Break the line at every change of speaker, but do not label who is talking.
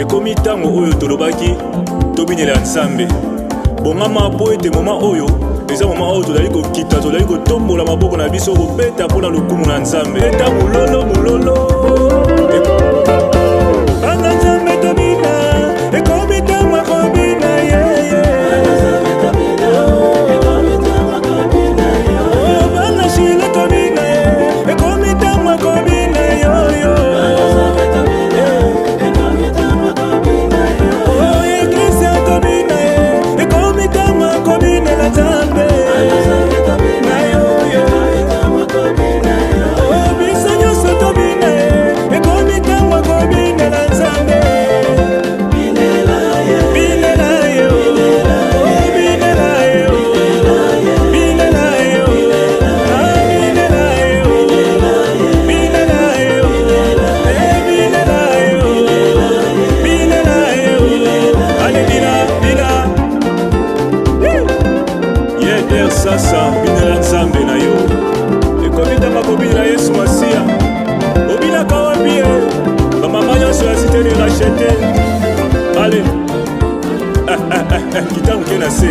Ekomi ntango oyo tolobaki tobinela Nzambe. Bongama mpo ete moma oyo eza moma oyo tozali kokita, tozali kotombola maboko na biso kobeta mpo na lokumu na Nzambe. Eta mololo mololo. Bana Nzambe tobina, ekomi ntango ya kobina yeye. Oh, bana Shilo tobina ye, ekomi ntango ya kobina yoyo. Oh, Eklezia tobina ye, ekomi ntango ya kobinela Nzambe. Na yoyo. Oh, biso nyonso tobina ye, ekomi ntango ya kobinela Nzambe. Binela ye, oh. Oh, binela ye, oh. Binela ye, oh. Ah, binela ye, oh. Binela ye, oh. Eh, binela ye, oh. Binela ye, oh. Allez, bina, bina. Yeder sasa binela Nzambe na yo. Ekomi ntango ya kobinela Yesu Masiya. Obinaka wapi ye? Bamama nyonso ya cité de rachete. Allez. Kita moke na se.